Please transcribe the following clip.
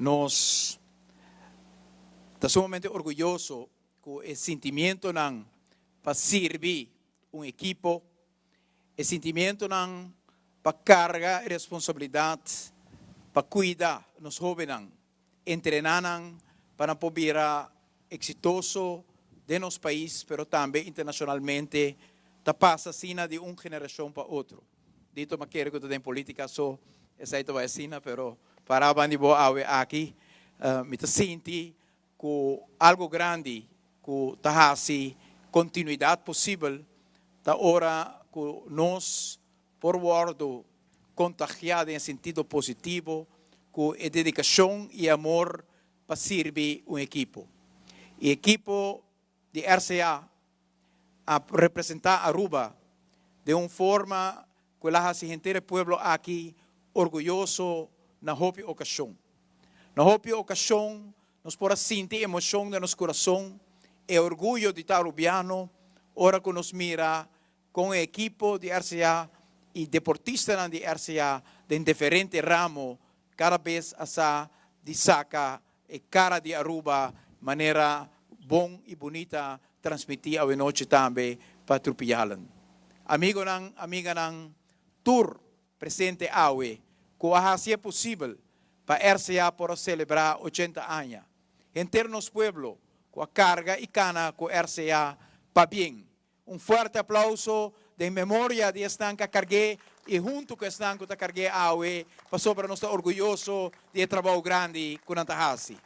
Nos ta sumamente orguyoso ku e sentimientonan pa sirbi un ekipo, e sentimientonan pa karga e responsabilidat pa kuida nos hóbennan, entrená nan pa nan por bira eksitoso den nos pais, pero tambe internashonalmente, ta pasa asina di un generashon pa otro. Dito mi a kere ku ta den politika so esei ta bai asina, pero para bandi bo awe aki, mi ta sinti ku algu grandi ku ta hasi kontinuidat posibel ta ora ku nos por wòrdu kontagiá den e sentido positivo ku e dedikashon i amor pa sirbi un ekipo. I ekipo di RCA a representa Aruba den un forma cu el a haci henter e pueblo aki orguyoso na hopi ocasion. Na hopi ocasion nos por a sinti emocion den nos curason, e orguyo di ta Arubiano ora cu nos mira con e ekipo di RCA y deportistanan di RCA den diferente ramo cada bes a sa di saca e cara di Aruba manera bon y bunita transmiti awenochi tambe pa Trupialen. Amigonan, amiganan, tur presente awe cu a haci e posibel pa RCA por a celebra 80 aña. Henter nos pueblo cu a carga y cana cu RCA, pabien. Un fuerte aplauso den memoria di esnan cu a cargue y hunto cu esnan cu ta cargue awe, pasobra nos ta orguyoso di e trabou grandi cu nan ta haci.